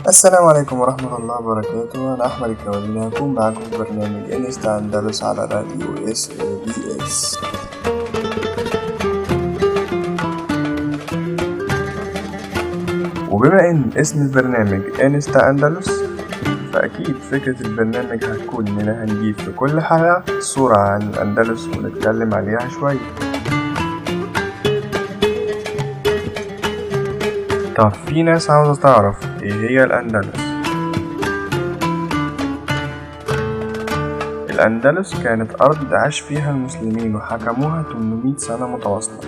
السلام عليكم ورحمة الله وبركاته. أنا أحمد الكواليني، هكون معاكم في برنامج إنستا أندلس على راديو SOBS. وبما إن اسم البرنامج إنستا أندلس، فأكيد فكرة البرنامج هتكون إننا هنجيب في كل حلقة صورة عن الأندلس ونتكلم عليها شوية. طب في ناس عاوزة تعرف إيه هي الأندلس؟ الأندلس كانت أرض عاش فيها المسلمين وحكموها 800 سنة متواصلة،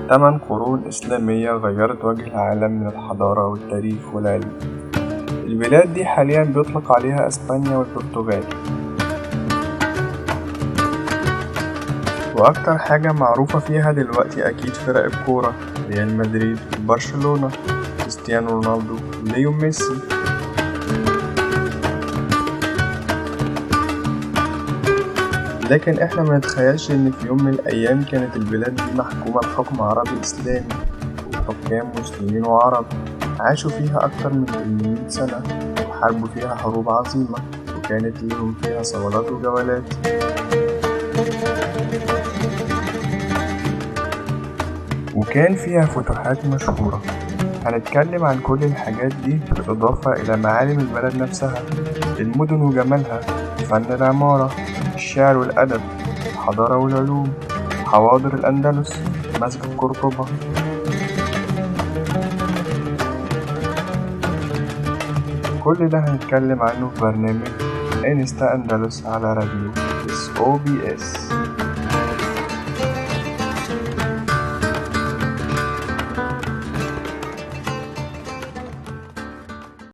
8 قرون إسلامية غيرت وجه العالم من الحضارة والتاريخ والعلم. البلاد دي حاليا بيطلق عليها أسبانيا والبرتغال. وأكتر حاجة معروفة فيها دلوقتي أكيد فرق الكورة، ريال مدريد، برشلونة، كريستيانو رونالدو، ليو ميسي. لكن احنا ما نتخيلش ان في يوم من الايام كانت البلاد دي محكومة بحكم عربي اسلامي وحكام مسلمين وعرب عاشوا فيها اكتر من 800 سنة وحاربوا فيها حروب عظيمة وكانت لهم فيها صولات وجولات. وكان فيها فتوحات مشهورة. هنتكلم عن كل الحاجات دي بالإضافة إلى معالم البلد نفسها، المدن وجمالها، فن العمارة، الشعر والأدب، الحضارة والعلوم، حواضر الأندلس، مسجد قرطبة. كل ده هنتكلم عنه في برنامج إنستا أندلس على راديو SOBS.